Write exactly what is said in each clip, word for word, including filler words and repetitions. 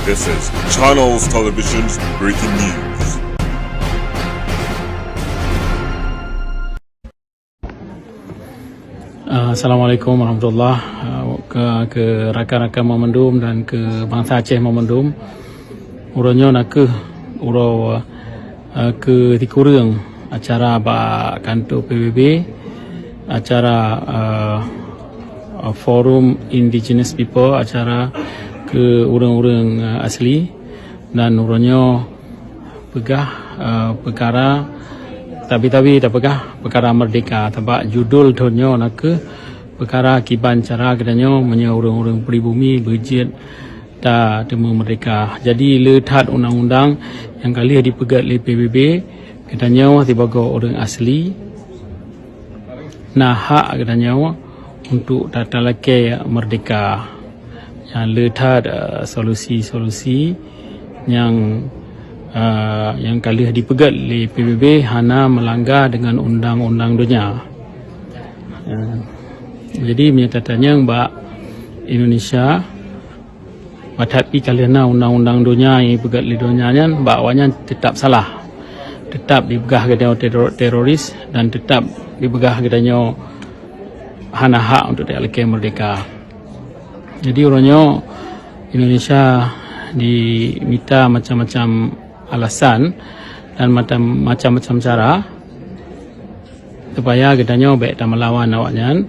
This is Channels Television's breaking news. Ah, Assalamualaikum warahmatullahi, ah, ke, ke rakan-rakan mandum dan ke bansa Aceh mandum. Uroe nyoe nakeuh uroe, ah, ke sikureueng acara bak kantor P B B, acara, ah, Forum Indigenous People, acara ke ureuëng-ureuëng, ah, asli. Dan uroe nyoe peugah, eh, peukara, tabi-tabi tapeugah peukara merdeka. Sabab judul thon nyoe nakeuh peukara kiban cara geutanyoe meunyoe ureuëng-ureuëng pribumi beujeuet ta teumeu merdeka. Jadi le that undang-undang nyang ka lheueh dipeugét lé P B B, geutanyoe sibagoe ureuëng asli na hak geutanyoe untuk ta talakée merdeka. Nyang le that, eh, solusi-solusi nyang, eh, nyang ka lheueh dipeugét lé P B B hana meulangga deungon undang-undang donya. Eh, jadi meunyoe tatanyong bak Indonesia, bah that pih ka lheueh na undang-undang donya nyang dipeugét lé donya nyan, bak awaknyan teutap salah. Teutap dipeugah geutanyoe teror-, teroris dan teutap dipeugah geutanyoe hana hak untuk talakée merdeka. Jadi uroe nyoe Indonesia dimita macam-macam alasan dan macam, macam-macam cara supaya geutanyoe bék tameulawan awaknyan,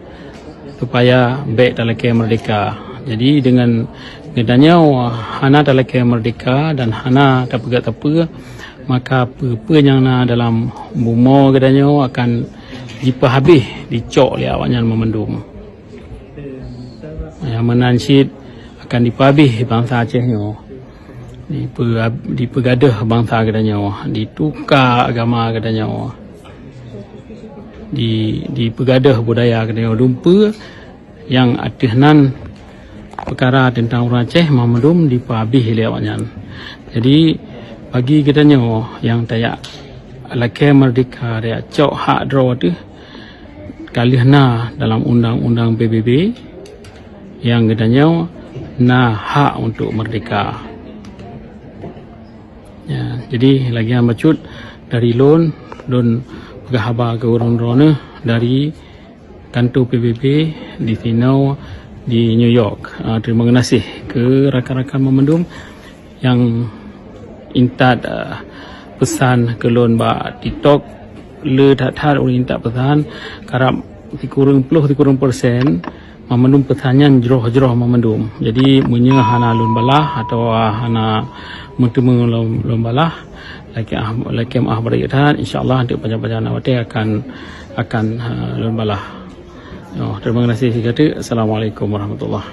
supaya bék talakée merdeka. Jadi deungon geutanyoe hana talakée merdeka dan hana tapeugét sapeue, maka peue-peue nyang na dalam bumoe geutanyoe akan jipeuhabéh, dicok lé awaknyan meumandum. Nyang meunan cit akan dipeuhabéh bansa Aceh nyoe. Dipeu-, dipeugadeuh bansa geutanyoe, dituka agama geutanyoe, di, dipeugadeuh budaya geutanyoe. Dumpeue nyang ateueh nan peukara teuntang ureuëng Aceh mandum dipeuhabéh lé awaknyan. Jadi bagi geutanyoe nyang tajak lakée merdeka, tajak cok hak droe teuh, ka lheueh na dalam undang-undang P B B nyang geutanyoe na hak untuk merdeka. Ya, jadi lagée nyan bacut dari lôn, lôn peugah haba keu ureuëng droeneuh dari kantor P B B di sinoe di New York. Ah, terima kasih keu rakan-rakan mandum nyang intat, ah, peusan keu lôn bak TikTok. Le that-that ureuëng intat peusan, karab sikureueng ploh sikureueng persen mandum peusan nyan jroh-jroh mandum. Jadi meunyoe hana lôn balah atawa hana meuteumé lôn, lôn balah, lakée ah, lakée meu'ah barék that, insya Allah teuk pajan-pajan watée akan, akan, ah, lôn balah. Oh, terima kasih sigoe teuk. Assalamualaikum warahmatullahi.